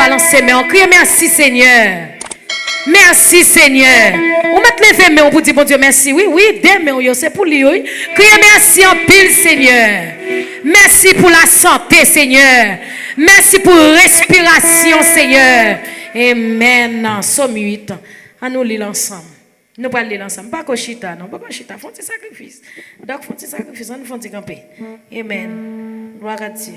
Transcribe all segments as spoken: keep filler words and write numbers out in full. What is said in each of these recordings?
Balanse men w, kriye, mèsi, Senyè. Mèsi, Senyè. Ou mèt leve men w pou di Bondye mèsi, wi, wi, de men w yo, se pou li, wi. Kriye, mèsi anpil, Senyè. Mèsi pou lasante, Senyè. Mèsi pou respirasyon, Senyè. Amèn. Sòm uit. An nou li l ansanm. Nou pral li l ansanm. Pako chita, non, pako chita. Fè yon ti sakrifis. Dòk, fè yon ti sakrifis. An nou fè yon ti kanpe. Amèn. Glwa a Dye.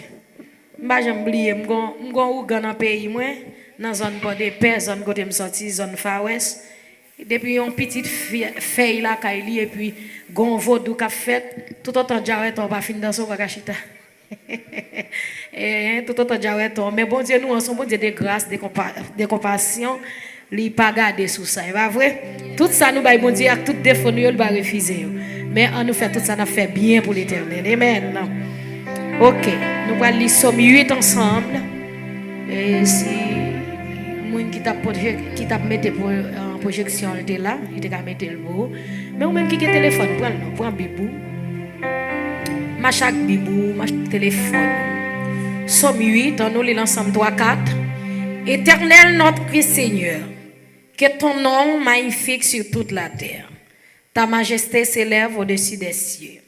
M pa janm bliye, m gon, m gon ougan nan peyi mwen, nan zòn Pòdepè, zòn kote m sòti, zòn Far West. Depi yon pitit fi- fèy lakay li, epi gon vodou k ap fèt, toutotan djawèt an w pa fin danse, w pa ka chita. Eh, toutotan djawèt an. Men Bondye nou an, se yon Bondye de gras, de konpa- de konpasyon. Li pa gade sou sa, e pa vre? Tout sa nou bay Bondye ak tout defo nou yo, li pa refize yo. Men an nou fè tout sa n ap fè byen pou Letènèl. Amèn. Oke, nou pral li Sòm uit ansanm. E si moun ki t ap pwojek- ki t ap mete pwo- an pwojeksyon an te la, li te ka mete l pou ou. Men ou menm ki gen telefòn, pran l non, pran bib ou. Mache ak bib ou, mache ak telefòn ou. Sòm uit, an nou li l ansanm, twa, kat. Éternel notre Seigneur, que ton nom magnifique sur toute la terre. Ta majesté s'élève au-dessus des cieux.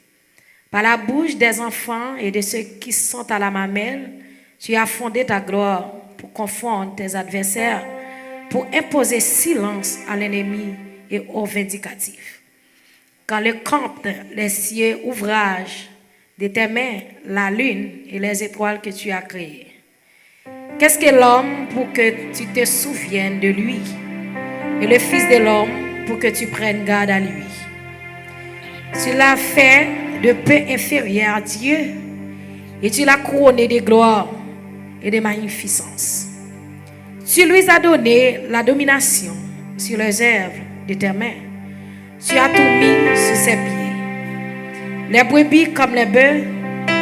Par la bouche des enfants et de ceux qui sont à la mamelle, tu as fondé ta gloire pour confondre tes adversaires, pour imposer silence à l'ennemi et au vindicatif. Quand le compte les cieux, ouvrage de tes mains, la lune et les étoiles que tu as créées. Qu'est-ce que l'homme pour que tu te souviennes de lui, et le fils de l'homme pour que tu prennes garde à lui? Tu l'as fait de peu inférieur à Dieu, et tu l'as couronné de gloire et de magnificence. Tu lui as donné la domination sur les œuvres de tes mains. Tu as tout mis sous ses pieds. Les brebis comme les bœufs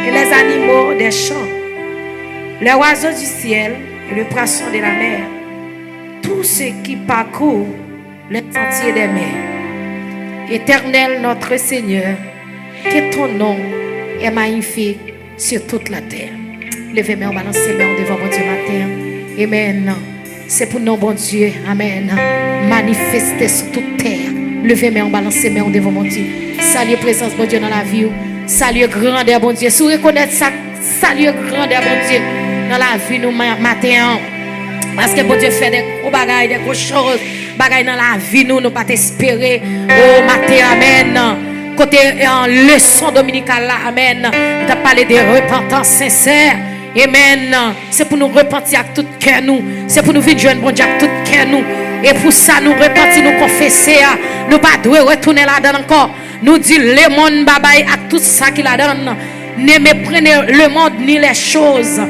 et les animaux des champs, les oiseaux du ciel et le poisson de la mer, tous ceux qui parcourent les sentiers des mers. Éternel notre Seigneur, que ton nom est magnifique sur toute la terre. Leve men w, balanse men w devan Bondye maten an. Amèn. Se pou non Bondye, amèn, manifeste sou tout tè a. Leve men w, balanse men w devan Bondye. Salye prezans Bondye nan lavi w. Salye grandè Bondye. Si w rekonèt sa, salye grandè Bondye nan lavi nou ma- maten an. Paske Bondye fè de gwo bagay, de gwo choz. Bagay nan lavi nou, nou pa t espere. O maten, amèn. Kote an leson dominikal la, amèn, li t ap pale de repantans sensè. Amèn. Se pou nou repanti ak tout kè nou. Se pou nou vin jwenn Bondye ak tout kè nou. E pou sa nou repanti, nou konfese a. Nou pa dwe retounen ladan l ankò. Nou di lemonn babay ak tout sa ki ladan l. Ne méprenez le monde ni les choses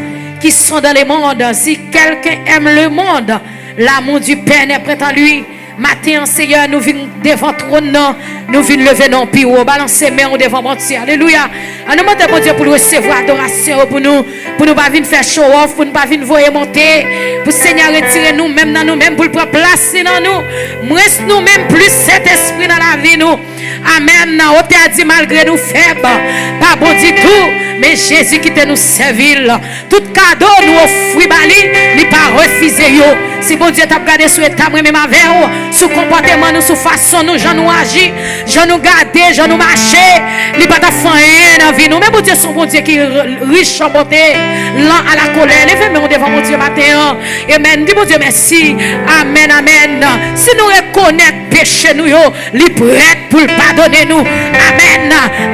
qui sont dans le monde. Si quelqu'un aime le monde, l'amour du Père n'est point en lui. Maten an, Seyè, nou vin devan twòn nan, nou vin leve non pi wo, balanse men w devan Bondye. Alelouya. An nou mande Bondye pou l resevwa adorasyon yo pou nou, pou nou pa vin fè show off, pou nou pa vin voye monte, pou Seyè retire nou menm nan nou menm, pou l pran plas li nan nou. Mwens nou menm, plis Sentespri nan lavi nou. Amèn. Otè a di, malgre nou fèb, pa bon ditou, men Jezi kite nou sèvi l. Tout kado nou ofri ba li, li pa refize yo. Si Bondye t ap gade sou eta mwen menm avè w, sou konpòteman nou, sou fason nou, jan nou aji, jan nou gade, jan nou mache, li pa t ap fè anyen nan vi nou. Men Bondye se yon Bondye ki rich an bonte, lan a la kolè. Leve men w devan Bondye maten an. Amèn. Di Bondye mèsi. Amèn, amèn. Si nou rekonèt peche nou yo, li prèt pou l padone nou. Amèn.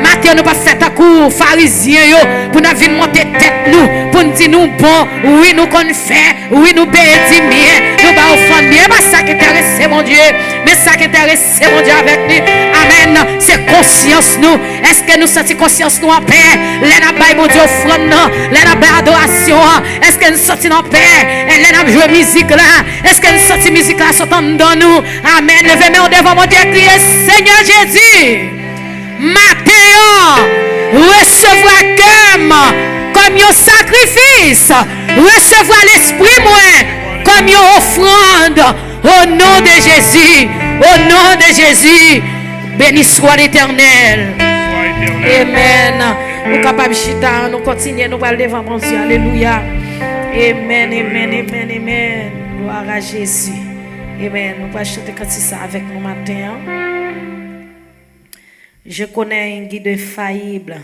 Maten an, nou p ap fè tankou Farizyen yo, pou n ap vin monte tèt nou, pou n di nou bon, wi, nou konn fè, wi, nou peye dim byen, nou bay ofrann byen. E pa sa k enterese Bondye, men sa k enterese Bondye avèk li. Amèn. Se konsyans nou. Èske nou santi konsyans nou anpè lè n ap bay Bondye ofrann nan, lè n ap bay adorasyon an? Èske n santi n anpè lè n ap jwe mizik la? Èske n santi mizik la sot anndan nou? Amèn. Leve men w devan Bondye, kriye, Senyè Jezi, maten an, resevwa kè m kòm yon sakrifis. Resevwa lespri mwen kòm yon ofrann. O non de Jezi, o non de Jezi, beni swa Letènèl. Amèn. Ou kapab chita, nou kontinye, nou pral devan Bondye. Alelouya. Amen, amen, amen, amen. Gloire à Jésus. Amen. Nou pral chante kantik sa avèk nou maten an. Je connais un guide infaillible.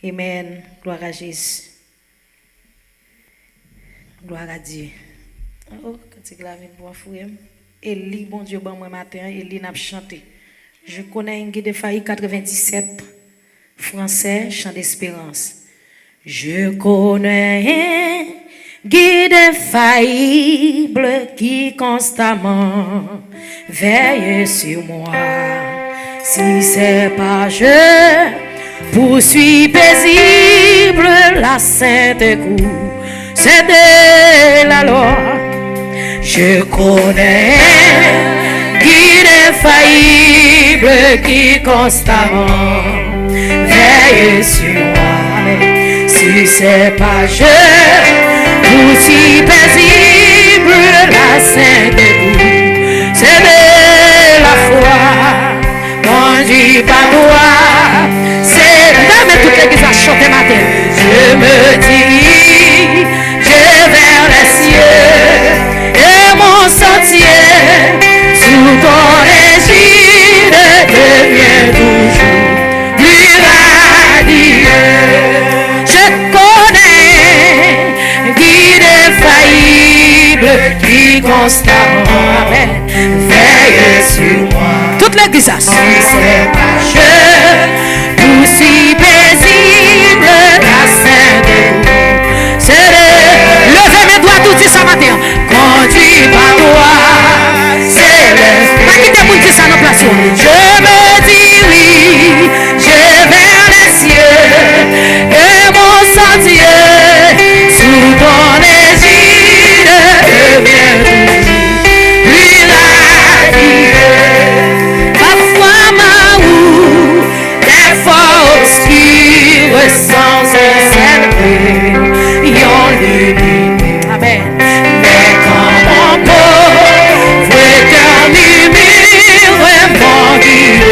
Amen. Gloire à Jésus. Gloire à Dieu. Oh, kantik la vin pou an fouye m. Eli, Bondye ban mwen maten an, Eli n ap chante. Je connais un guide infaillible, quatre-vingt-dix-sept, français, Chant d'espérance. Je connais un guide infaillible qui constamment veille sur moi. Si c'est pas je, poursuit paisible la sainte course de la loi. Je connais un guide infaillible qui constamment veille sur moi. Si c'est pas je, poursuit paisible la sainte course de la foi. Conduit par toi, c'est... Mwen ta renmen tout legliz la chante maten. Je me dirige vers les cieux et mon sentier sous ton égide devient toujours plus radieux. Je connais un guide infaillible qui constamment veille sur moi. Tout legliz la. Si c'est pas je, poursuit paisible la sainte course. Leve men dwat ou, di sa maten an. Conduit par toi, céleste. Pa kite moun di sa nan plas ou. Je me dirige vers les cieux et mon sentier sous ton égide devient toujours plus radieux. Parfois ma route est fort obscure sans un seul rayon de lumière. Amen. Mais quand mon pauvre cœur murmure, mon guide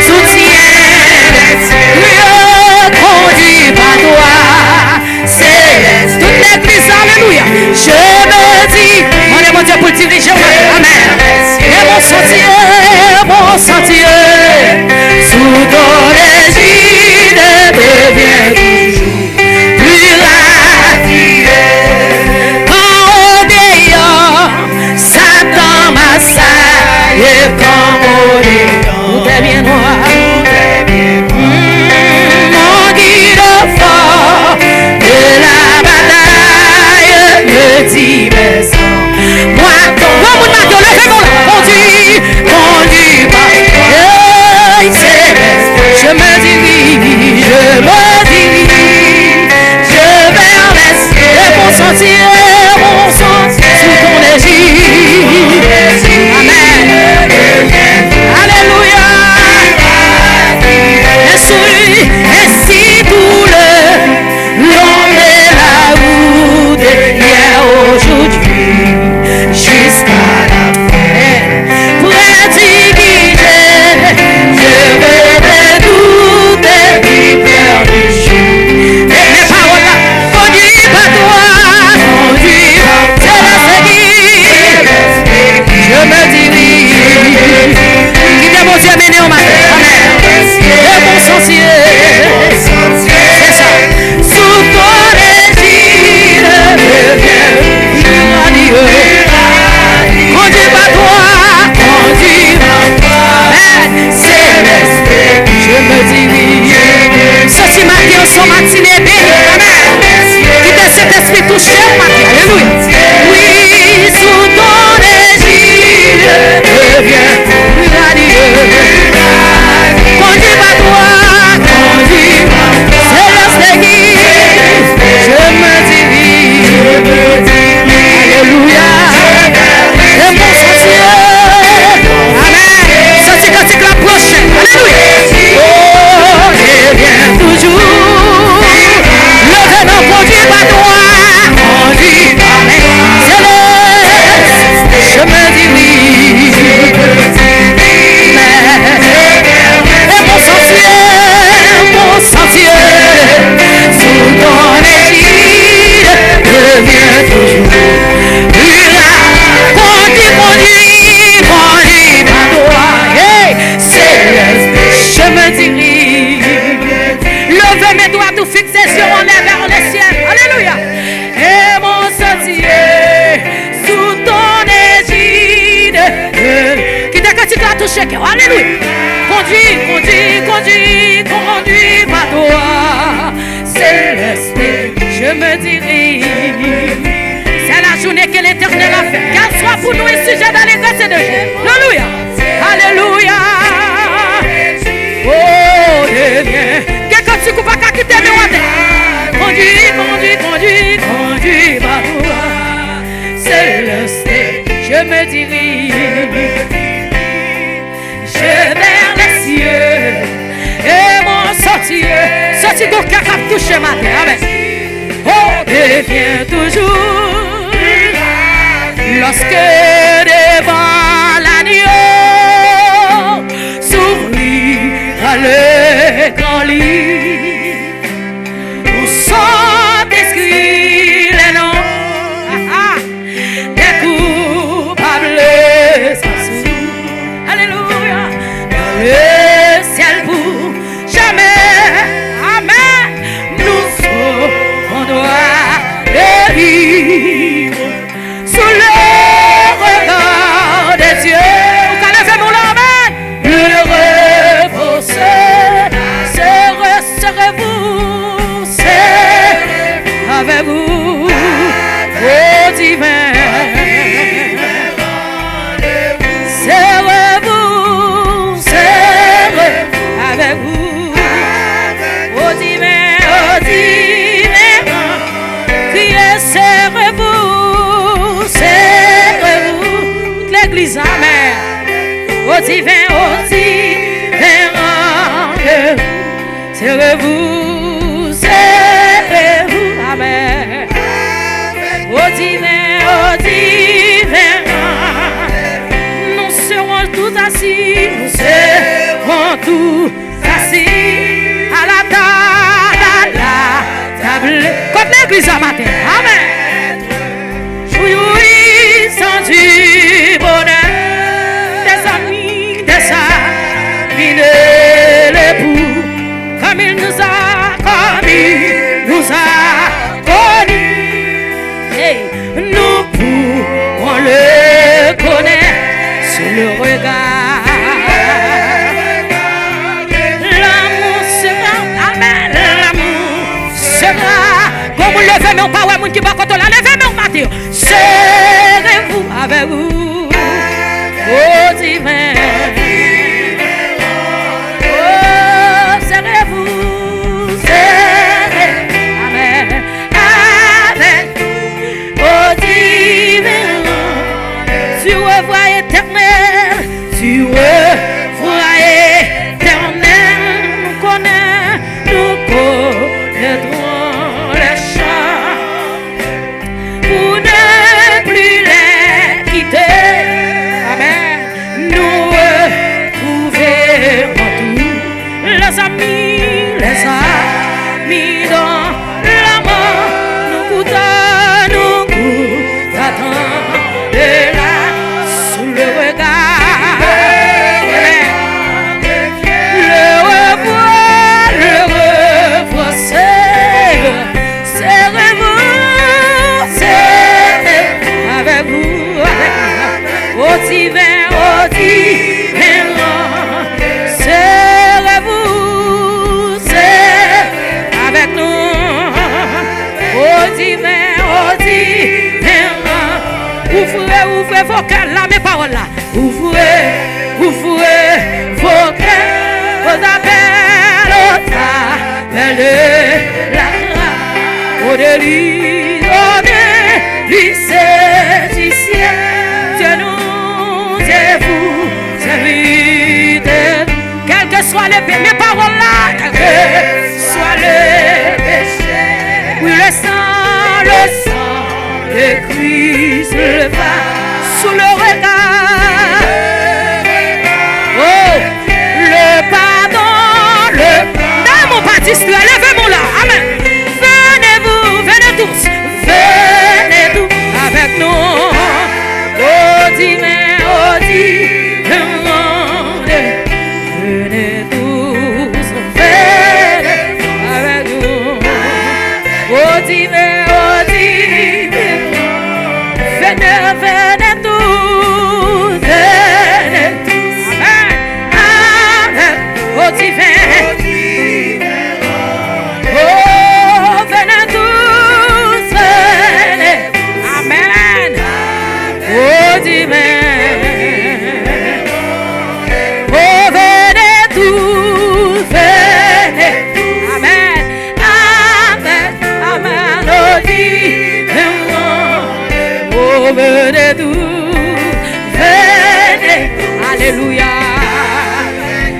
soutient, conduit par toi, céleste. Tout legliz, alelouya. Je me dis, mande Bondye pou l dirije w. Amen. Et mon sentier, mon sentier, sous ton égide devient toujours plus radieux. Quand au dehors Satan m'assaille comme au dedans, tout est bien noir. Tout est bien noir. Mon guide au fort de la bataille me dit, mais sans moi ton... Bon, moun maten, leve men w la. Conduit, conduit par toi. Hey, céleste. Je me dirige, je me dirige, je vers les cieux. Et mon sentier, mon sentier, sous ton égide. Amen. Alléluia. Ainsi, ainsi tout le long de la route, hier, aujourd'hui, jusqu'à la fin. Près du guide, je veux redouter du père du jour. Et les paroles là, conduit par toi, conduit par toi, céleste guide, je me dirige. Kite Bondye mennen w maten. Amen. E bon sentier. Se sa. Sous ton égide, je viens. Conduit par toi, conduit par toi. Amen. Céleste, je me dirige. Soti maten an, se yon matine beni. Amen. Kite Sentespri touche w maten. Alelouya. Oui, sous ton égide, je viens. Conduit par toi, conduit par toi. Céleste guide, je me dirige. Alléluia. Et mon sentier. Amen. Senti kantik la pwoche. Alléluia. Oh, et bien toujours. Leve men w, conduit par toi. Conduit par toi. Céleste, je me dirige. Amen. Sous ton égide. Kite kantik la touche kè w. Alelouya. Conduis, conduis, conduis, conduis par toi, céleste, je me dirige. C'est la journée que l'Éternel a faite. Qu'elle soit pour nous un sujet d'allégresse et de joie. Alelouya. Alelouya. Oh, devient. Gen kantik ou pa ka kite men w atè. Conduis, conduis, conduis, conduis par toi, céleste, je me dirige. Je vers les cieux et mon sanctuaire. Soti gon kè k ap touche maten. Amèn. Oh, devient toujours lorsque devant l'agneau s'ouvrira le grand livre où sont inscrits les noms des coupables sans sourd. Alelouya. Dans le ciel pour jamais. Amèn. Nous serons droits de vivre sous le regard de Dieu. Ou ka leve men w la, amèn. Le repos se, se, serez-vous, serez avec vous, au divin. Serez-vous, serez avec vous, au divin, au divin. Criez, serez-vous, serez-vous. Tout legliz, amèn. Au divin, au divin rendez-vous. Serez-vous, serez-vous, amèn. Au divin, au divin rendez-vous. Nous serons tous assis, nous serons tous assis à la table, à la table. Kot legliz la maten? Amèn. Jouissant du bonheur des amis, des amis de l'époux, comme il nous a, comme il nous a connus. Hey, nous pouvons le connaître sous le regard. L'amour sera, amèn, l'amour sera. Gon moun leve men w pa wè moun ki bò kote w la, leve men w maten. Serez-vous avec vous, au divin. Oh, serez-vous, serez, amèn, avec au divin. Tu revois éternel, tu revois éternel. Nous connaît, nous connaîtrons les chants pour ne plus les quitter. Amèn. Nous retrouverons tous les amis, les amis dans la mort. Nous coûtons, nous coûtons de la sous le regard. Le revoir, le revoir, c'est, serez-vous, serez avec vous, avec vous. Au divin, au divin, serez-vous, serez avec nous. Au divin, au divin, ouvrez, ouvrez vos cœurs, la men pawòl la. Ouvrez, ouvrez vos cœurs aux appels, aux appels de la grâce, aux délices, aux délices du ciel. Dieu nous et vous invite. Quel que soit le péché, men pawòl la, quel que soit le péché, oui, le sang, le sang de Christ, le pas sous le regard. Oh, le pardon, le, non, mon pa distrè, leve men w la. Amèn. Venez-vous, venez tous, venez tous avec nous. Au divin, au divin rendez-vous. Venez tous, venez avec nous. Au divin, au divin. Venez tous, venez. Alelouya.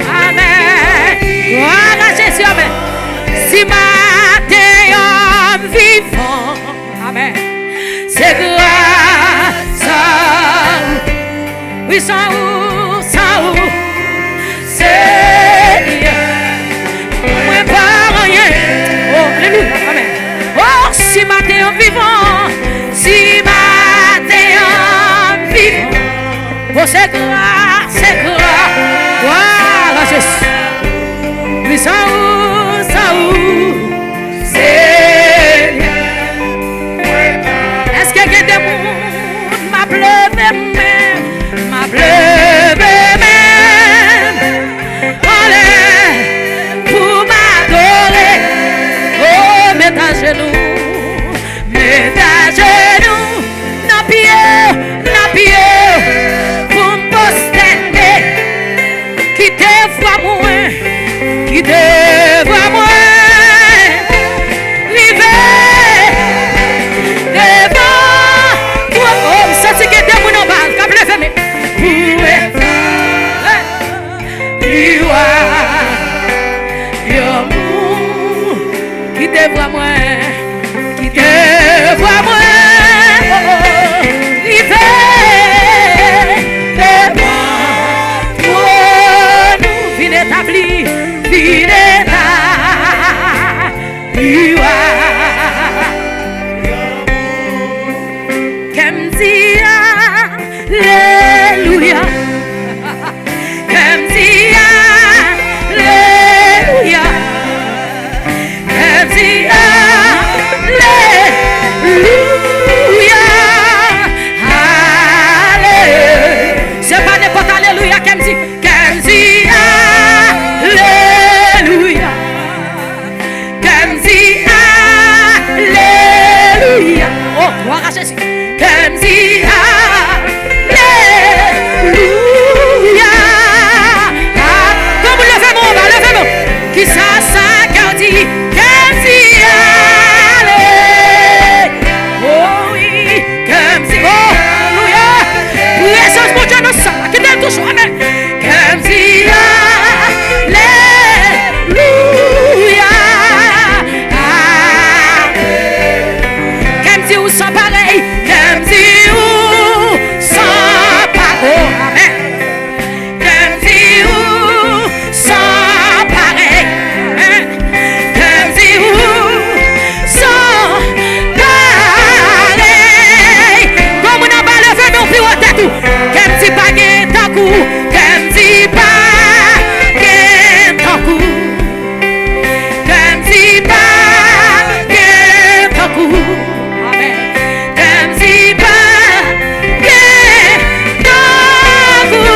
Amèn. Glwa a Jezi, amèn. Si maten an m vivan, amèn, se gras a ou. Wi, san ou, san ou, Senyè, mwen pa anyen. Oh, alelouya, amèn. Oh, si maten an m vivan, si maten an m vivan, oh, se gras, se gras. Glwa a Jezi. Wi, san ou, san ou, Senyè. Èske gen de moun m ap leve men, m ap leve men anlè pou m adore? Oh, met ajenou, met ajenou nan pye w, nan pye w pou m pwostène. Kite vwa mwen, kite vwa mwen rive devan twòn. Oh, m santi gen de moun anba k ap leve men. Pou eta li wa yon moun. Kite vwa mwen, kite vwa mwen, oh, oh, rive devan twòn ou. Vin etabli, vin etabli wa. Kè m di alelouya. Kè m di alelouya. Kè m di alelouya. Ale. Se pa nenpòt alelouya kè m di. Kè m di alelouya. Kè m di alelouya. Oh, glwa a Jezi. Kè m di alelouya. Ah, tout moun leve men anba, leve men. Kisa sa kè w di? Kè m di ale. Oh wi, kè m di, oh, alelouya. Prezans Bondye nan sal la. Kite l touche w. Amèn. Kè m di alelouya. Ah. Kè m di ou san parèy. Kè m di ou san parèy. Amèn. Kè m di ou san parèy. Kè m di ou san parèy. Gwo moun anba, leve men w pi wo tèt ou. Kè m di pa gen tankou. Kè m di pa gen tankou. Kè m di pa gen tankou. Amèn. Kè m di pa gen tankou.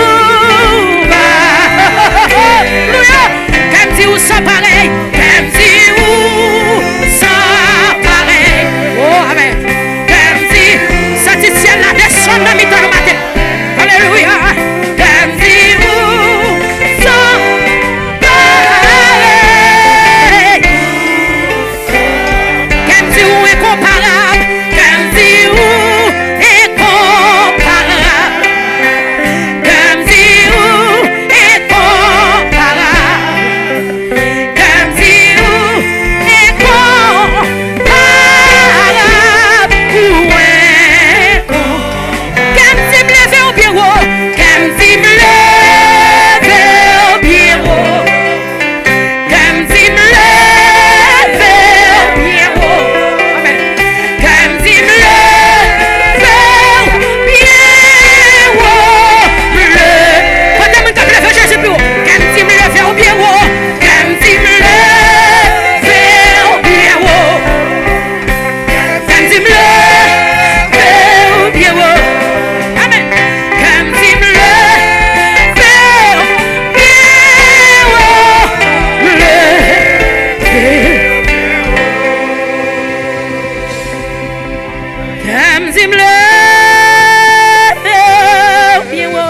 Alelouya. Kè m di ou san parèy. Kè m di ou san parèy. Oh, amèn. Kè m di, santi syèl la desann nan mitan nou maten. Alelouya. Kè m di ou san parèy. Kè m di ou enkonparab. Kè m di ou enkonparab. Kè m di ou enkonparab. Kè m di ou enkonparab. Ou enkonparab. Kè m di m leve w byen wo. Kè m di m leve w byen wo. Kè m di m leve w byen wo. Amèn. Kè m di m leve w byen wo. Le-, kote moun k ap leve Jezi pi wo? Kè m di m leve w byen wo. Kè m di m leve w byen wo. Kè m di m leve w byen wo. Amèn. Kè m di m leve w byen wo. Leve. Kè m di m leve w byen wo.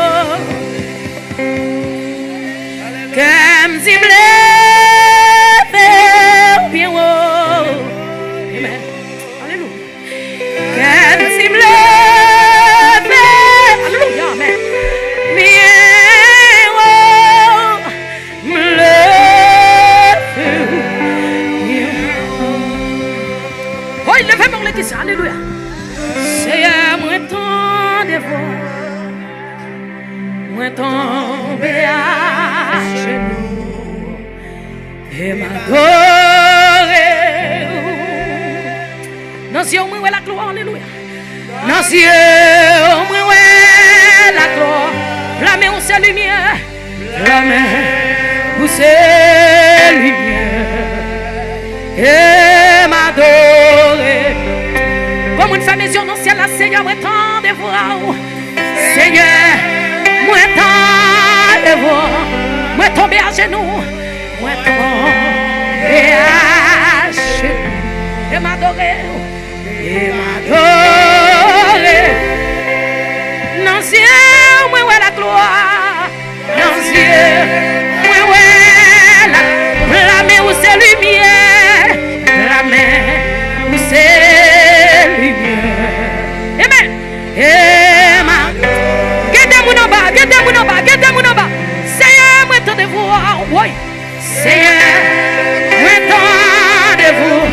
Kè m di m leve w byen wo. Amèn. Alelouya. Kè m di m leve Mwen tonbe ajenou e m adore w. Nan zye w mwen wè laglwa, alelouya. Nan zye w mwen wè laglwa. Pla men w se limyè. Pla men w se limyè. E m adore. Bon moun fèmen zye w nan syèl la, Senyè, mwen tande vwa w. Senyè, mwen tande vwa w. Mwen tonbe ajenou. Mwen tonbe ajenou. E m adore w. E m adore. Nan zye w mwen wè laglwa. Nan zye w mwen wè la. Pla men w se limyè. Pla men w se limyè. Amen. E m a- Gen de moun anba, gen de moun anba, gen de moun anba. Senyè, mwen tande vwa w. Woy. Senyè, mwen tande vwa w.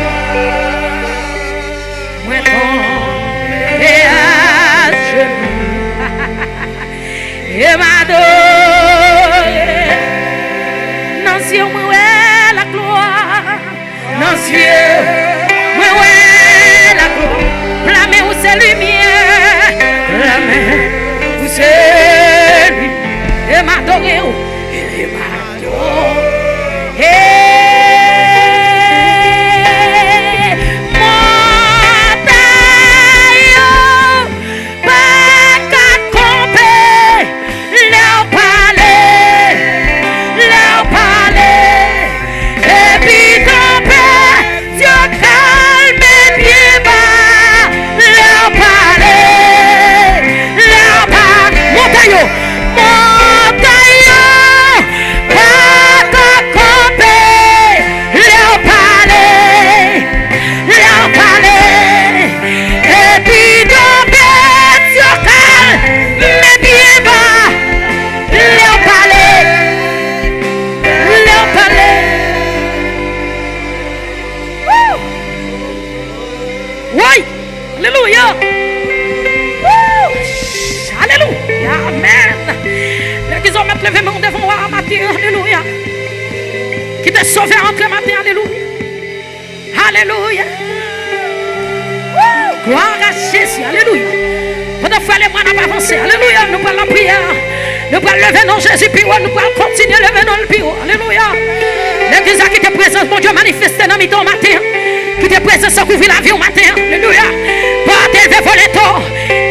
Mwen tonbe ajenou. E m adore. Nan zye w mwen wè laglwa. Nan zye w mwen wè laglwa. Pla men w se limyè. Pla men w se limyè. E m adore w. E m adore. Montay yo pa ka kanpe lè w pale, lè w pale. Epi tanpèt yo kalme byen ba lè w pale, lè w pa- Montay yo, montay yo pa ka kanpe lè w pale, lè w pale. Epi tanpèt yo kalme byen ba lè w pale, lè w pale. Woo! Woy! Alelouya! Woo! Alelouya! Amèn! Legliz, ou mèt leve men w devan w a maten, alelouya! Kite Sovè a antre maten, alelouya! Alelouya! Woo! Glwa a Jezi, alelouya! Pandan frè Lemwa n ap avanse, alelouya, nou pral lapriyè. Nou pral leve non Jezi pi wo, nou pral kontinye leve non l pi wo. Alelouya. Legliz la, kite prezans Bondye manifeste nan mitan w maten an. Kite prezans lan kouvri lavi w maten an. Alelouya. Pòt, élevez vos linteaux.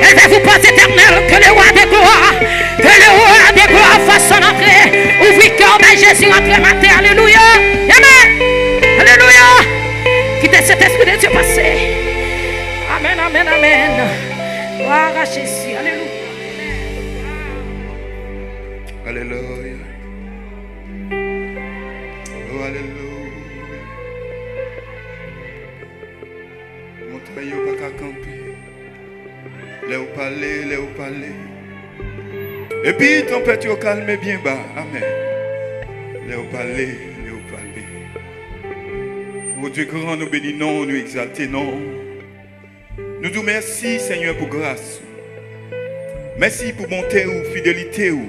Élevez-vous, portes éternelles. Que le roi de gloire, que le roi de gloire fasse son entrée. Ouvri kè w, bay Jezi rantre maten. Alelouya. Amen. Alelouya. Kite Sentespri de Dye pase. Amen, amen, amen. Glwa a Jezi. Alelouya. Alelouya. Oh, alelouya. Montay yo pa ka kanpe. Lè w pale, lè w pale. Epi tanpèt yo kalme byen ba. Amèn. Lè w pale, lè w pale. Bondye gran, nou beni non w, nou egzalte non w. Nou di w mèsi, Senyè, pou gras ou. Mèsi pou bonte ou, fidelite ou.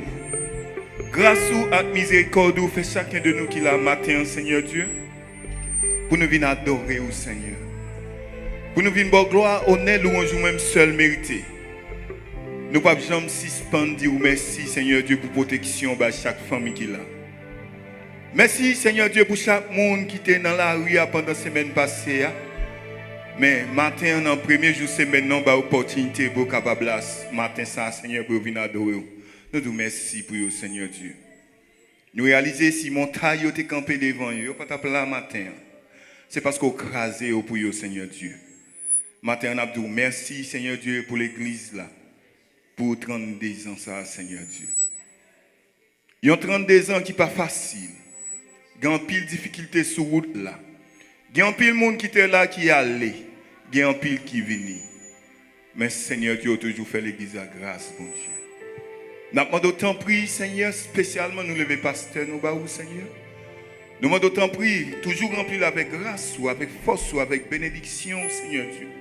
Gras ou ak mizerikòd ou fè chaken de nou ki la maten an, Senyè Dye, pou nou vin adore ou, Senyè. Pou nou vin ba w glwa, onè, lwanj ou menm sèl merite. Nou p ap janm sispann di w mèsi, Senyè Dye, pou pwoteksyon w bay chak fanmi ki la. Mèsi, Senyè Dye, pou chak moun ki te nan lari a pandan semèn pase a. Men, maten an, nan premye jou semèn nan, w bay opòtinite pou yo kapab la s-, maten sa a, Senyè, pou yo vin adore w. Nou di w mèsi pou yo, Senyè Dye. Nou reyalize si montay yo te kanpe devan yo, yo pa t ap la maten an. Se paske w kraze yo pou yo, Senyè Dye. Maten an, n ap di w mèsi, Senyè Dye, pou legliz la, pou tranndezan sa a, Senyè Dye. Yon tranndezan ki pa fasil. Gen anpil difikilte sou wout la. Gen anpil moun ki te la ki ale. Gen anpil ki vini. Men, Senyè Dye, ou toujou fè legliz la gras, Bondye. N ap mande w, tanpri, Senyè, espesyalman, nou leve pastè nou ba ou, Senyè. Nou mande w, tanpri, toujou ranpli l avèk gras ou, avèk fòs ou, avèk benediksyon ou, Senyè Dye.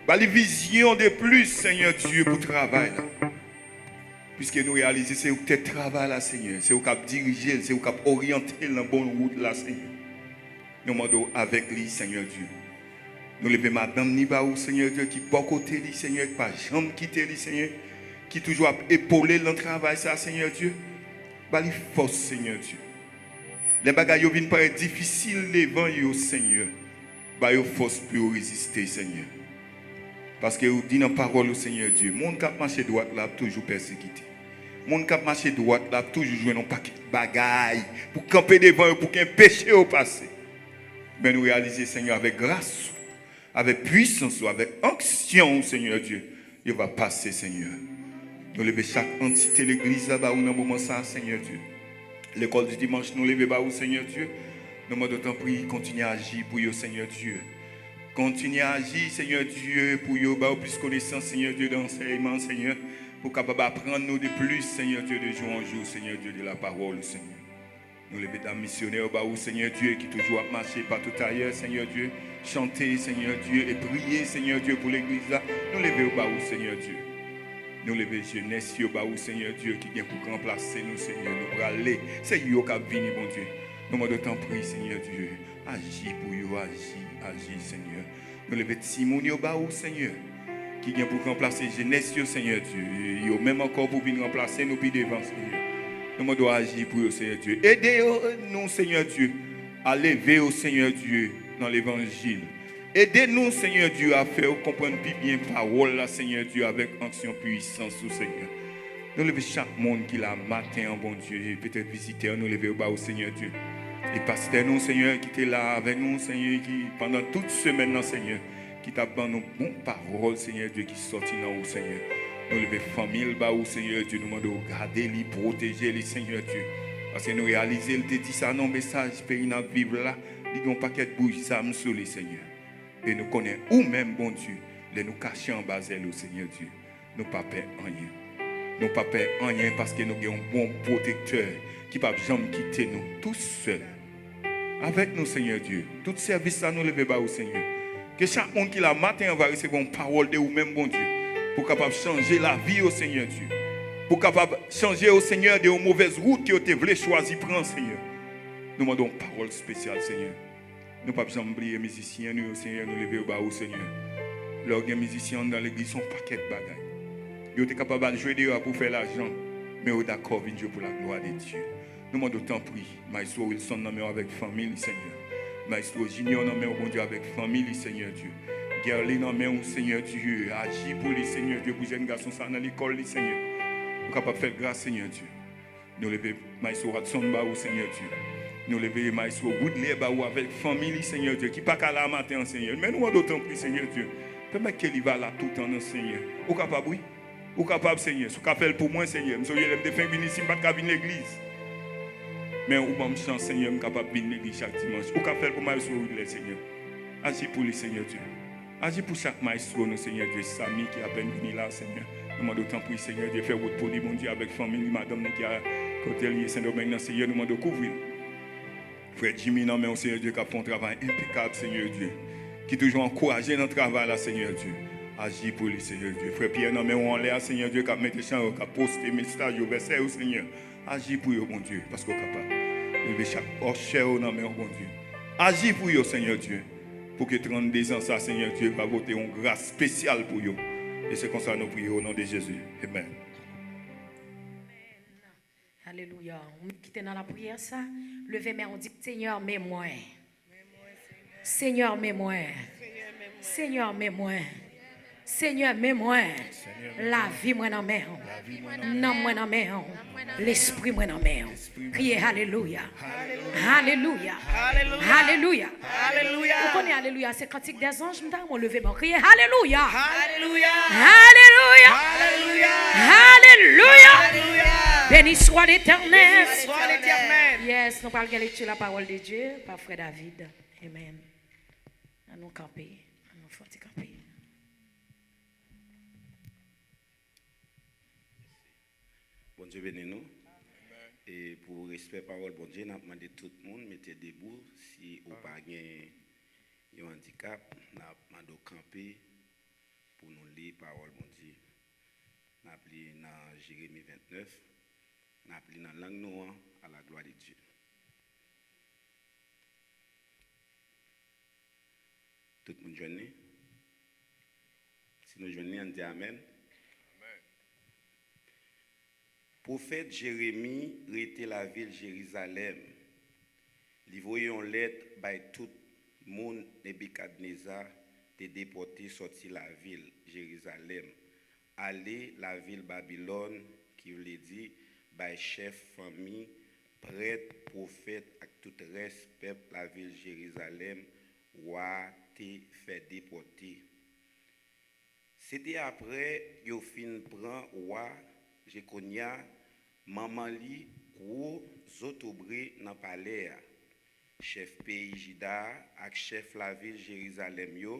Ba li vizyon de plis, Senyè Dye, pou travay la. Piske nou reyalize se ou k tèt travay la, Senyè. Se ou k ap dirije l, se ou k ap oryante l nan bon wout la, Senyè. Nou mande w avèk li, Senyè Dye. Nou leve madanm ni ba ou, Senyè Dye, ki bò kote li, Senyè, ki pa janm kite li, Senyè, ki toujou ap epole l nan travay sa, Senyè Dye. Ba li fòs, Senyè Dye. Lè bagay yo vin parèt difisil devan yo, Senyè, ba yo fòs pou yo reziste, Senyè. Paske ou di nan pawòl ou, Senyè Dye, moun k ap mache dwat la ap toujou pèsekite. Moun k ap mache dwat la ap toujou jwenn yon pakèt bagay pou kanpe devan yo, pou k anpeche yo pase. Men nou reyalize, Senyè, avèk gras ou, avèk pwisans ou, avèk onksyon ou, Senyè Dye, yo va pase, Senyè. Nou leve chak antite legliz la ba ou nan moman sa a, Senyè Dye. Lekòl di dimanch, nou leve ba ou, Senyè Dye. Nou mande w tanpri, kontinye aji pou yo, Senyè Dye. Kontinye aji, Senyè Dye, pou yo ba yo plis konesans, Senyè Dye, de ansèyman, Senyè, pou kapab aprann nou de plis, Senyè Dye, de jou an jou, Senyè Dye, de la pawòl ou, Senyè. Nou leve dam misyonè yo ba ou, Senyè Dye, ki toujou ap mache patou ayè, Senyè Dye, chante, Senyè Dye, e priye, Senyè Dye, pou legliz la. Nou leve yo ba ou, Senyè Dye. Nou leve jenès yo ba ou, Senyè Dye, ki gen pou ranplase nou, Senyè. Nou prale, se yo k ap vini, Bondye. Nou mande w tanpri, Senyè Dye, aji pou yo, aji, aji, Senyè. Nou leve timoun yo ba ou, Senyè, ki gen pou ranplase jenès yo, Senyè Dye. Yo menm ankò pou vin ranplase nou pi devan, Senyè. Nou mande w aji pou yo, Senyè Dye. Ede yo, nou, Senyè Dye, a leve yo, Senyè Dye, nan levanjil. Ede nou, Senyè Dye, a fè yo konprann pi byen pawòl la, Senyè Dye, avèk onksyon pwisans ou, Senyè. Nou leve chak moun ki la maten an, Bondye, petèt vizitè, nou leve yo ba ou, Senyè Dye. E pastè nou, Senyè, ki te la avèk nou, Senyè, ki pandan tout semèn nan, Senyè, ki t ap ban nou bon pawòl, Senyè Dye, ki sòti nan ou, Senyè. Nou leve fanmi l ba ou, Senyè Dye, nou mande w gade li, pwoteje li, Senyè Dye. Paske nou reyalize l te di sa nan mesaj peyi n ap viv la, li gen yon pakèt bouch zam sou li, Senyè. E nou konnen ou menm, Bondye, lè nou kache anba zèl ou, Senyè Dye, nou pa pè anyen. Nou pa pè anyen paske nou gen yon bon pwotektè ki p ap janm kite nou tousèl. Avèk nou, Senyè Dye, tout sèvis la nou leve ba ou, Senyè. Ke chak moun ki la maten an va resevwa yon pawòl de ou menm, Bondye, pou kapab chanje lavi yo, Senyè Dye. Pou kapab chanje yo, Senyè, de yon movèz wout ke yo te vle chwazi pran, Senyè. Nou mande yon pawòl espesyal, Senyè. Nou p ap janm bliye mizisyen nou yo, Senyè, nou leve yo ba ou, Senyè. Lè w gen mizisyen anndan legliz, se yon pakèt bagay. Yo te kapab al jwe deyò a pou fè lajan, men yo dakò vin jwe pou laglwa de Dye. Nou mande w tanpri, Maestro Wilson nan men w avèk fanmi li, Senyè. Maestro Junior nan men w, Bondye, avèk fanmi li, Senyè Dye. Guerly nan men w, Senyè Dye, aji pou li, Senyè Dye, pou jèn gason sa nan lekòl li, Senyè. Ou kapab fè l gras, Senyè Dye. Nou leve Maestro Watson ba ou, Senyè Dye. Nou leve Maestro Woodley ba ou avèk fanmi li, Senyè Dye, ki pa ka la maten an, Senyè. Men nou mande w tanpri, Senyè Dye, pèmèt ke li va la toutan nan, Senyè. Ou kapab, wi. Ou kapab, Senyè. Si w ka fè l pou mwen, Senyè. M sonje lè m te fenk vin isit, m pa t ka vin legliz. Men ou ban m chans, Senyè, m kapab vin legliz chak dimanch. Ou ka fè l pou Maestro Woodley, Senyè. Aji pou li, Senyè Dye. Aji pou chak maestro nou, Senyè Dye. Samy ki apèn vini la, Senyè. Nou mande w tanpri, Senyè Dye, fè wout pou li, Bondye, avèk fanmi li, madanm li ki a kote li ye, Sendomeng nan, Senyè, nou mande w kouvri l. Frè Jimmy nan men w, Senyè Dye, k ap fè yon travay enpekab, Senyè Dye. Ki toujou ankouraje nan travay la, Senyè Dye. Aji pou li, Senyè Dye. Frè Pierre nan men w anlè a, Senyè Dye, k ap mete chan yo, k ap poste mesaj yo, vèsè yo, Senyè. Aji pou yo, Bondye, paske w kapab. Leve chak òchè yo nan men w, Bondye. Aji pou yo, Senyè Dye. Pou ke trannde zan sa, Senyè Dye, va pote yon gras espesyal pou yo. E se konsa nou priye o non de Jezi. Amen. Alelouya. Ou menm ki te nan lapriyè sa, leve men w, di, Senyè, men mwen. Senyè, men mwen. Senyè, men mwen. Senyè, men mwen. Lavi mwen nan men w. Nanm mwen nan men w. Lespri mwen nan men w. Kriye alelouya. Alelouya. Alelouya. Alelouya. Ou konnen alelouya se kantik dèzanj, m ta renmen w leve men w. Kriye alelouya. Alelouya. Alelouya. Alelouya. Alelouya. Alelouya. Béni soit l'Éternel. Béni soit l'Éternel. Yes, nou pral gen lekti lapawòl de Dye pa frè David. Amen. Ann nou kanpe. Ann nou fè yon ti kanpe. Bondye beni nou. E pou respè pawòl Bondye, n ap mande tout moun mete debou. Si ou pa gen yon andikap, n ap mande w kanpe. Pou nou li pawòl Bondye. N ap li nan Jeremi vennèf. N ap li nan lang nou an, à la gloire de Dieu. Tout moun jwenn li? Si nou jwenn li, ann di amèn. Pwofèt Jeremi rete lavil Jerizalèm. Li voye yon lèt bay tout moun Nebikadneza te depòte sòti lavil Jerizalèm, ale lavil Babilòn, ki vle di bay chèf fanmi, prèt, pwofèt ak tout rès pèp lavil Jerizalèm wa a te fè depòte. Se te apre yo fin pran wa Jekonya, manman li, gwo zotobre nan palè a, chèf peyi Jida a ak chèf lavil Jerizalèm yo,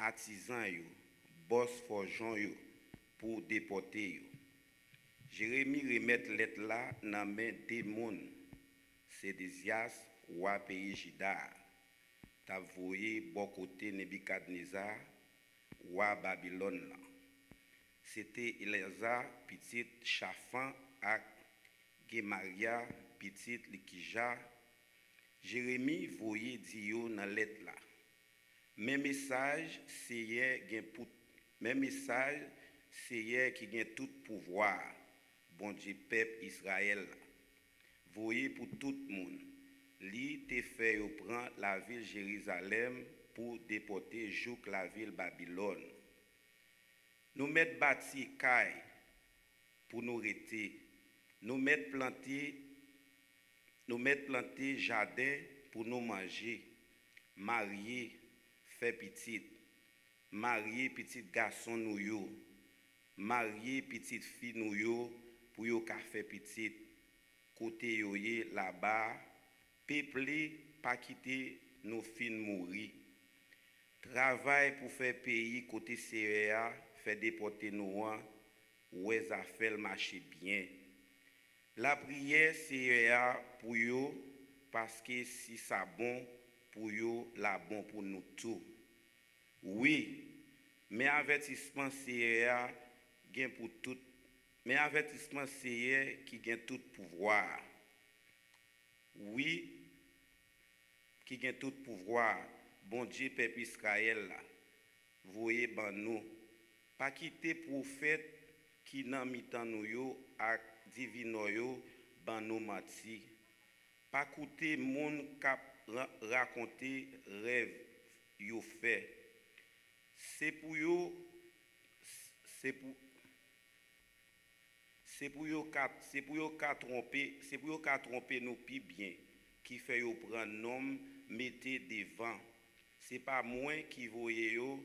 atizan yo, bòs fòjon yo pou depòte yo. Jeremi remèt lèt la nan men de moun, Sedezyas, wa peyi Jida a, t ap voye bò kote Nebikadneza, wa Babilòn nan. Se te Elyaza, pitit Chafan, ak Gemarya, pitit Likija, Jeremi voye di yo nan lèt la: Men mesaj Seyè gen pou, men mesaj Seyè ki gen tout pouvwa a, Bondye pèp Izrayèl la, voye pou tout moun. Li te fè yo pran lavil Jerizalèm pou depòte jouk lavil Babilòn. Nou mèt bati kay pou nou rete. Nou mèt plante, nou mèt plante jaden pou nou manje, marye, fè pitit, marye pitit gason nou yo, marye pitit fi nou yo pou yo ka fè pitit kote yo ye laba a, peple, pa kite nou fin mouri. Travay pou fè peyi kote Seyè a fè depòte nou an, wè zafè l mache byen. Lapriyè Seyè a pou yo, paske si sa bon pou yo, l a bon pou nou tou. Wi, men avètisman Seyè a gen pou tout, men avètisman Seyè ki gen tout pouvwa a. Wi, ki gen tout pouvwa a, Bondye pèp Izrayèl la, voye ban nou. Pa kite pwofèt ki nan mitan nou yo ak divinò yo ban nou manti. Pa koute moun k ap ra-, rakonte rèv yo fè. Se pou yo, se pou, se pou yo ka, se pou yo ka twonpe, se pou yo ka twonpe nou pi byen, ki fè yo pran non m mete devan. Se pa mwen ki voye yo,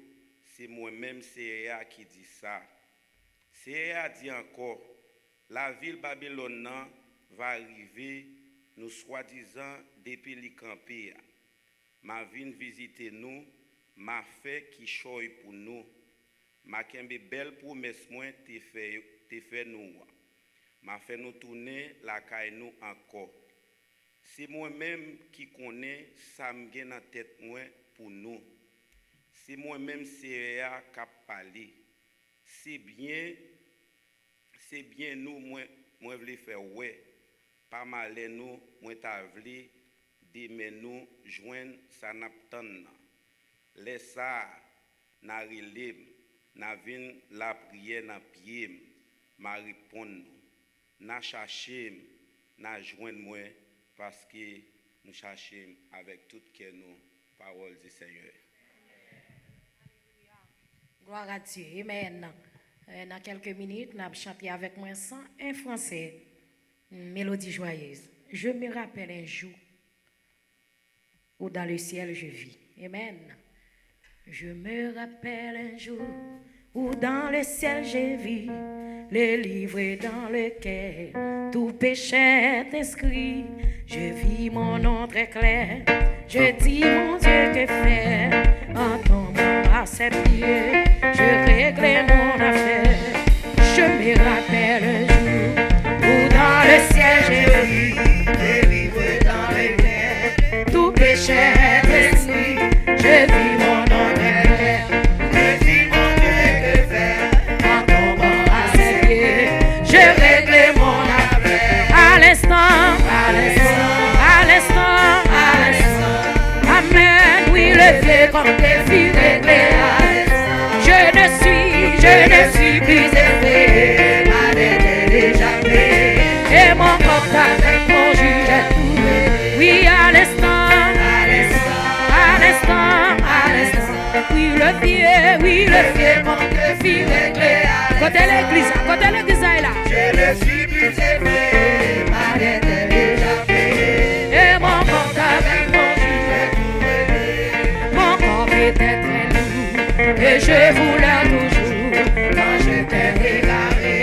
se mwen menm Seyè a ki di sa. Seyè a di ankò: Lavil Babilòn nan va rive nou swadizan depi li kanpe a. M a vin vizite nou, m a fè kichòy pou nou. M a kenbe bèl pwomès mwen te fè, te fè nou an. M a fè nou tounen lakay nou ankò. Se mwen menm ki konnen sa m gen nan tèt mwen pou nou. Se mwen menm Seyè a k ap pale. Se byen, se byen nou mwen, mwen vle fè wè. Pa malè nou mwen ta vle demen nou jwenn sa n ap tann nan. Lè sa a, n a rele m, n a vin lapriyè nan pye m, m a reponn nou. N a chache m, n a jwenn mwen, paske nou chache m avèk tout kè nou. Parole du Seigneur. Gloire à Dieu. Amen. Euh, dans quelques minutes, nous allons chanter avec moi sans un français. Une mélodie joyeuse. Je me rappelle un jour où dans le ciel je vis. Amen. Je me rappelle un jour où dans le ciel j'ai vu le livre dans lequel tout péché est inscrit. Je vis mon nom très clair. Je dis, mon Dieu, que faire? En tombant à ses pieds, je réglais mon affaire. Je me rappelle un jour où dans le ciel j'ai vu le livre dans lequel tout péché est inscrit. Je vis mon nom très clair. Je dis, mon Dieu, Effrayé comme des filles réglées à l'instant. Je ne suis, je ne suis plus effrayé par l'éternel jamais. Et mon corps avec mon juge est trouvé. Oui, à l'instant, à l'instant, à l'instant, à l'instant. Oui, le vieux, oui, le vieux comme des filles réglées à l'instant. Kote legliz la? Kote legliz la ye la? Je ne suis plus effrayé par l'éternel jamais. Et mon corps avec mon juge est trouvé. Mon corps était très lourd, et je voulais toujours, quand j'étais égaré,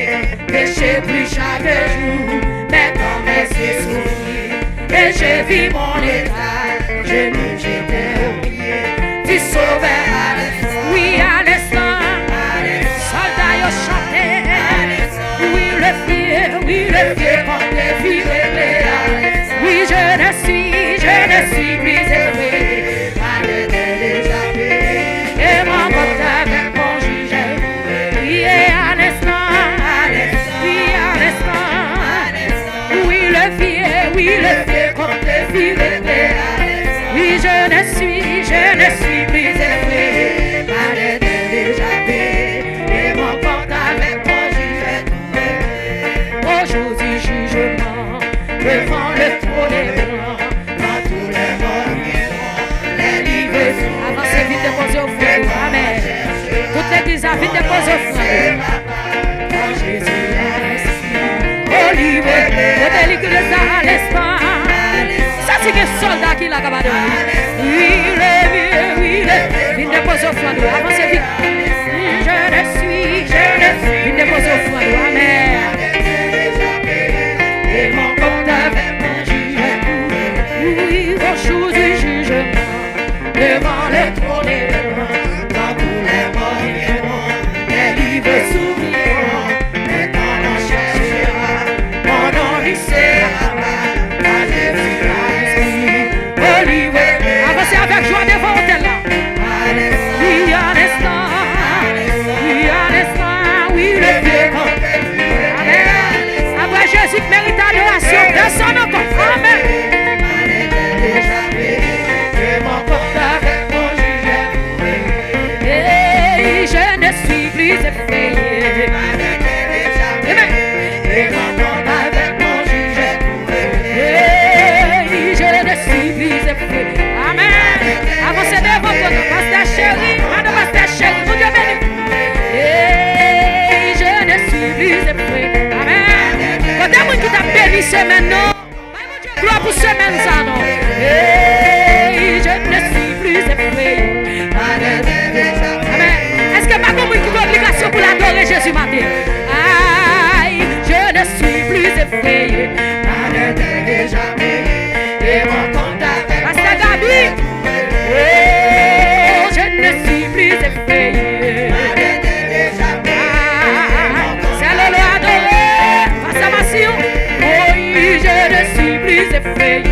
pécher plus chaque jour. Mais quand mes yeux s'ouvrirent, et je vis mon état, je me jetai aux pieds du Sauveur à l'instant. Oui, à l'instant. Sòlda yo chante. Oui, le vieux, oui, le vieux comme des filles réglées. Oui, je ne suis, je ne suis plus effrayé par l'éternel jamais. Et mon corps avec mon juge est trouvé. Oui, à l'instant, oui, à l'instant. Oui, le vieux, oui, le vieux comme des filles réglées. Oui, je ne suis, je ne suis plus effrayé par l'éternel jamais. Et mon corps avec mon juge est trouvé. Au jour du jugement, devant le trône blanc, quand tous les morts viendront, les livres sont... Avanse vit, depoze ofrann. Amèn. Tout legliz la, vin depoze ofrann. Quand Jésus a ressuscité, kote legliz la, à l'instant. Sa se gen sòlda ki la k ap adore. Oui, le vieux, oui, le vieux. Vin depoze ofrann ou. Avanse vit. Je ne suis, je ne suis. Vin depoze ofrann ou. Amèn. Et mon compte avec mon juge est trouvé. Oui, au jour du jugement, devant le trône blanc, quand tous les morts viendront, les livres s'ouvriront. Et quand on cherchera mon nom, il sera là, car Jésus a ressuscité. Avanse avèk jwa devan otèl la. Oui, à l'instant. Oui, à l'instant. Oui, le vieux. Amèn. Apre Jezi k merite adorasyon, desann ankò. Amèn. Hey, je ne suis plus effrayé. Amen. Hey, je ne suis plus effrayé. Amen. Avanse devan, pastè cheri, madan pastè cheri, Bondye beni. Hey, je ne suis plus effrayé. Amen. Kote moun ki t ap beni semèn nan? Bay Bondye glwa pou semèn sa non. Hey, je ne suis plus effrayé. Amen. Èske pa gen moun ki gen obligasyon pou l adore Jezi maten? Ay, je ne suis plus effrayé. Pastè Gaby. Oh, je ne suis plus effrayé. Ah, Sè Lolo adore. Pastè Masyou. Oh, je ne suis plus effrayé.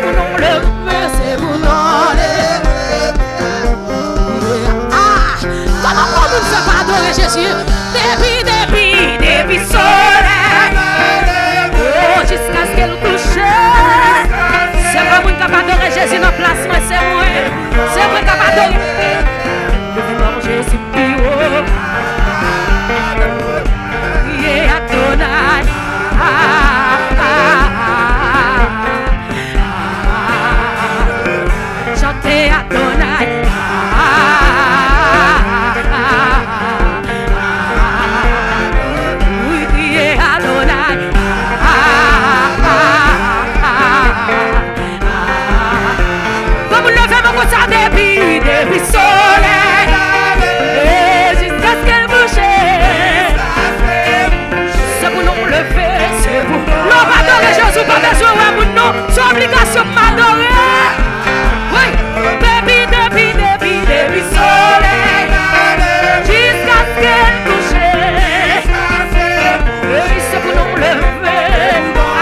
Pou non leve, se pou non leve. Ah! Kòman pou moun fè pa adore Jezi? Depi, depi, depi solèy. Oh, jiskaske l kouche. Se pa moun k ap adore Jezi nan plas mwen, se mwen. Se mwen k ap adore. Leve non Jezi pi wo. Kriye Adonay. Ah, ah, ah, ah. Chante Adonay. Wi, kriye Adonay. Bon, moun leve men konsa depi, depi solèy. E jiskaske l kouche. Se pou non leve, se pou. Lè w pa adore Jezi, w pa bezwen wè moun non. Se obligasyon pou m adore. Wi. Depi, depi, depi, depi solèy. Jiskaske l kouche. Depi se pou non leve.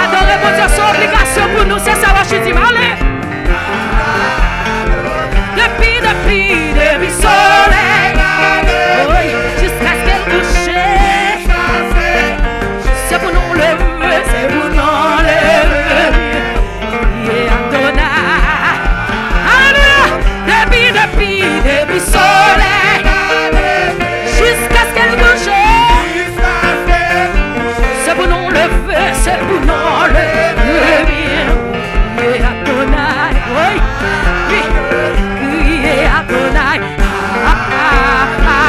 Adore Bondye, se obligasyon pou nou. Se sa Rachid di m. Ale. Depi, depi, depi solèy. Wi, jiskaske l kouche. Se pou non leve, se pou non leve. Kriye Adonay. Alelouya. Depi, depi, depi solèy. Jiskaske l kouche. Se pou non leve, se pou non leve. Kriye Adonay. Wi. Wi. Kriye Adonay. Ah, ah, ah,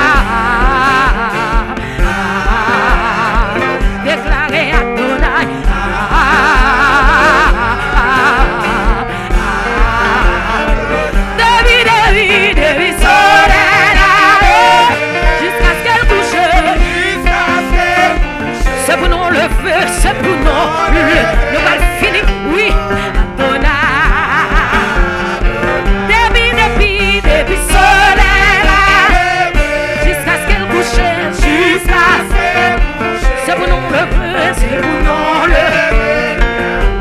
ah. Deklare Adonay. Ah, ah, ah, ah. Depi, depi, depi solèy la leve, jiskaske l kouche. Se pou non leve, se pou non leve. Nou pral fini, wi. Adonay. Depi, depi, depi solèy la leve, jiskaske l kouche, jiskaske l kouche. Se pou non leve, se pou non leve.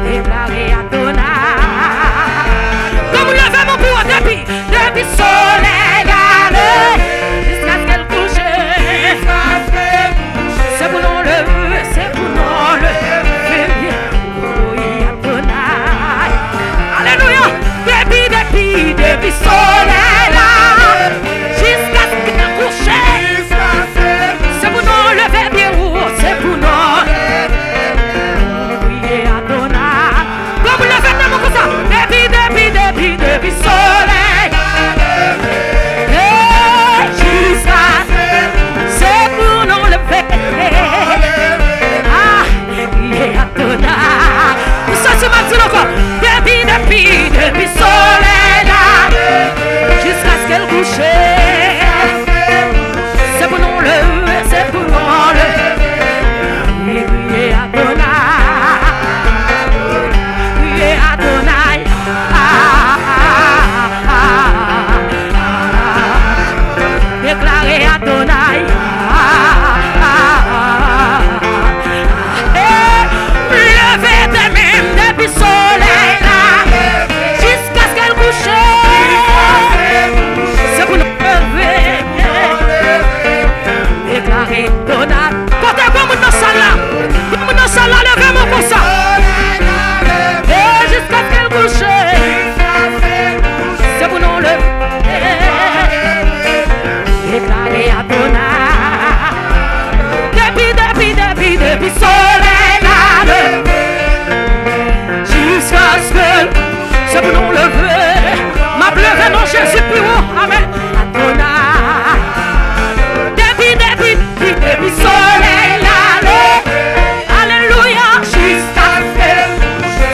Deklare Adonay. Bon, moun leve men pou w depi, depi solèy la leve, jiskaske l kouche. Se pou non leve, se pou non leve. Wi, Adonay. Alelouya. Depi, depi, depi solèy la, jiskaske l kouche. Se pou non leve byen wo, se pou non leve. Kriye Adonay. Bon, moun leve men nou konsa. Depi, depi, depi, depi solèy. Hey, jiskaske se pou non leve. Ah, kriye Adonay. Ou santi m ap di l ankò. Depi, depi, depi solèy la, jiskaske l kouche. Se pou non leve, se pou non leve. Kriye Adonay. Kriye Adonay. Ah, ah, ah, ah, ah. Deklare Adonay. Ah, ah, ah, ah, ah. Eh, leve de men depi solèy la, jiskaske l kouche. Se pou nou leve. Deklare Adonay. Kote granmoun nan sal la? Granmoun nan sal la, leve men konsa. E jiskaske l kouche. Se pou nou leve. Deklare Adonay. Depi, depi, depi, depi solèy la leve, jiskaske l, se pou nou leve. M ap leve non Jezi pi wo. Amèn. Adonay. Depi, depi, depi, depi solèy la leve. Alelouya, jiskaske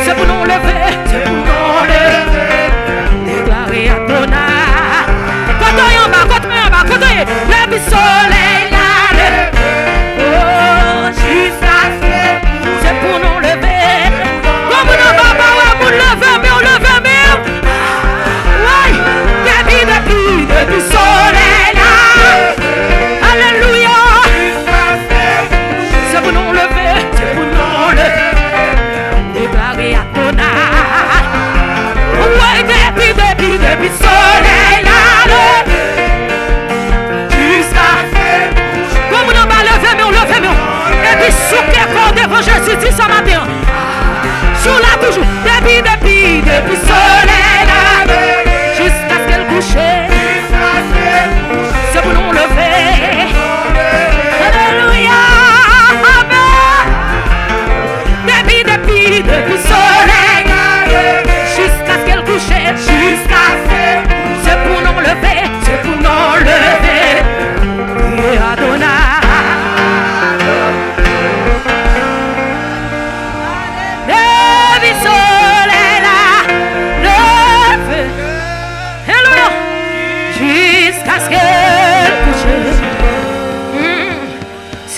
se pou nou leve, se pou nou leve. Deklare Adonay. Kote w ye anba, kote w ye anba, kote w ye? Depi solèy la leve. Oh, jiskaske se pou nou leve. Bon, moun anba, pa wè moun leve men w, leve men w. Woy, depi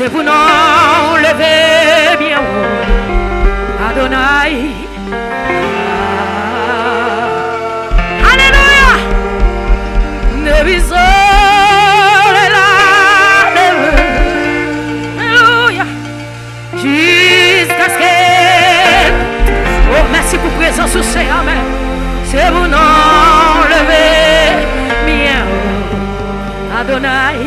Se pou non w leve byen wo, Adonay. Alelouya! Nebizo lela leve. Alelouya! Jiskaske, oh, mèsi pou prezans ou, Senyè, men se pou non w leve byen wo, Adonay.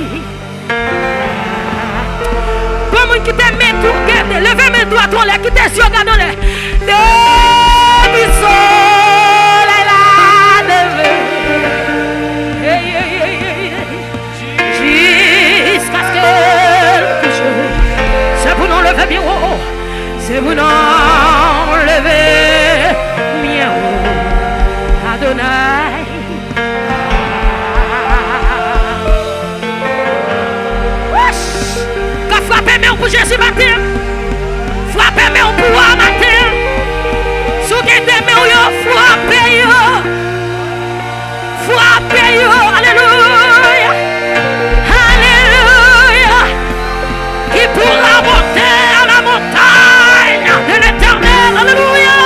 Pou moun ki te men tou gade, leve men dwat ou anlè, kite zye w gade anlè. Depi solèy la leve. Hey, hey, hey, hey, hey. Jiskaske l kouche. Se pou non w leve byen wo. Se pou non w leve byen wo, Adonay. Wouch! Ka frape men w pou Jezi maten. Frape men w pou w a maten. Si w gen de men w yo, frape yo. Frape yo. Alelouya. Alelouya. Qui pourra monter à la montagne de l'Éternel? Alelouya.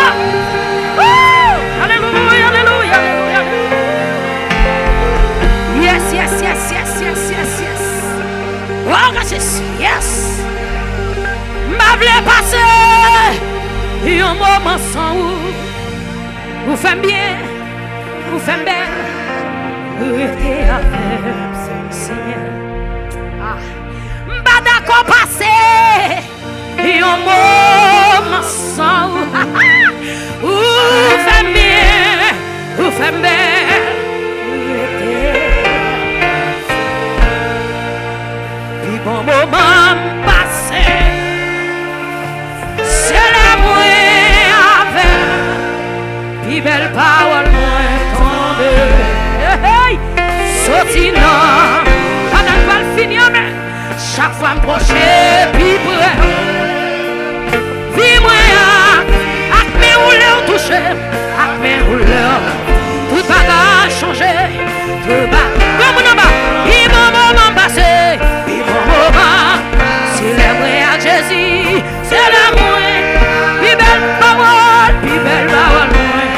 Woo! Alelouya, alelouya, alelouya, alelouya. Yes, yes, yes, yes, yes, yes, yes. Wow, God, yes, yes. M pa vle pase yon moman san ou. Ou fè m byen, ou fè m bèl. Rete avè m, Senyè. Ah. M pa dakò pase yon moman san ou. Ou fè m byen, ou fè m bèl. Rete. Pi bon moman m pase, se lè mwen avè w. Pi bèl pawòl mwen tande. Hey, hey. Soti nan, pandan n pral fini, amèn. Chak fwa m pwoche pi pre, vi mwen ak, ak men ou lè w touche, ak men ou lè w, tout bagay chanje, tout ba-, gwo moun anba, pi bon moman m pase, pi bon moman, se lè mwen ak Jezi, se lè mwen, pi bèl pawòl, pi bèl pawòl mwen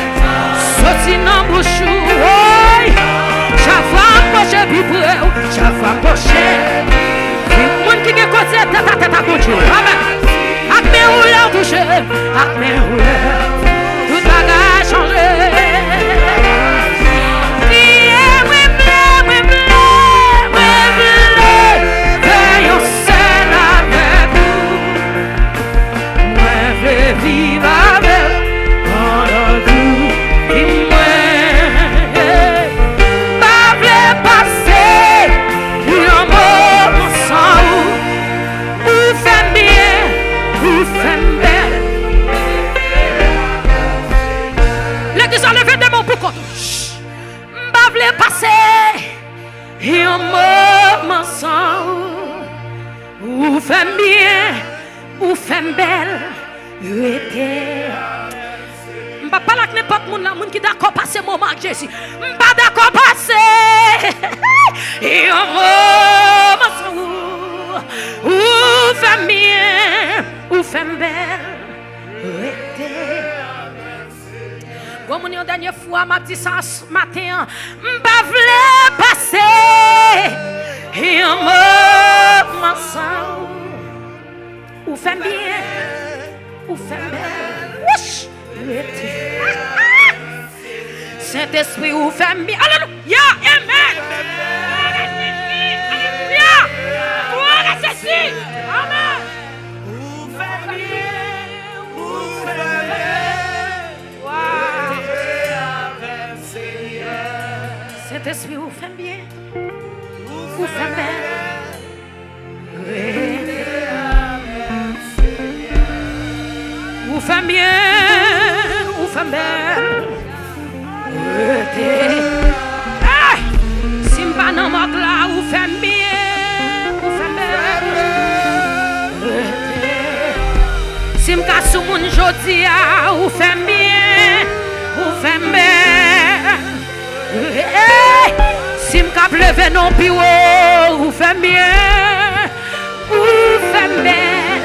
soti nan bouch ou, woy. Chak fwa m pwoche pi pre w, chak fwa m pwoche. Moun ki gen koze tèt a tèt ak Bondye, amèn. Ak men ou lè w touche, ak men ou lè w, tout bagay chanje. Priye, mwen vle, mwen vle, mwen vle fè yon sèl avèk ou. Mwen vle viv avè w pandan tout vi mwen. Pa vle pase yon moman san ou. Ou fè m byen, ou fè m bèl. Legliz la, leve de men w pou kont ou. M pa vle pase yon moman san ou. Ou fè m byen, ou fè m bèl, rete. M p ap pale ak nenpòt moun la, moun ki dakò pase moman ak Jezi. M pa dakò pase yon moman san ou. Ou fè m byen, ou fè m bèl, rete. Gwo moun, yon dènye fwa, m ap di sa s-, maten an. M pa vle pase yon moman san ou. Ou fè m byen. Ou fè m byen. Wouch! Rete. Sentespri, ou fè m byen. Alelouya! Amèn! Glwa a Jezi! Alelouya! Glwa a Jezi! Amèn! Ou fè m byen. Ou fè m byen. Sentespri, ou fè m byen. Ou fè m byen. Ou fè m byen. Ou fè m byen. Rete. Hey! Si m pa nan mòg la, ou fè m byen. Ou fè m byen. Rete. Si m ka sou moun jodi a, ou fè m byen, ou fè m byen. Hey! Si m k ap leve non pi wo, ou fè m byen, ou fè Bèl.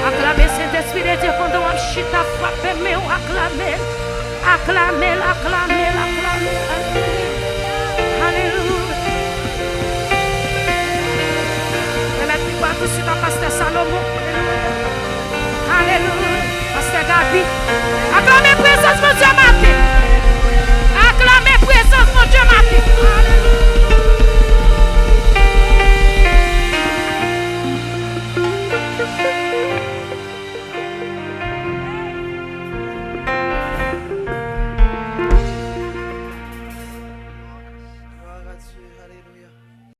Aklame Sentespri de Dye pandan w ap chita, frape men w, aklame l. Aklame l, aklame l, aklame l. Alelouya. Alelouya. Remèt mikwo a tousuit a pastè Salomon. Alelouya. Pastè Gaby. Aklame prezans Bondye maten.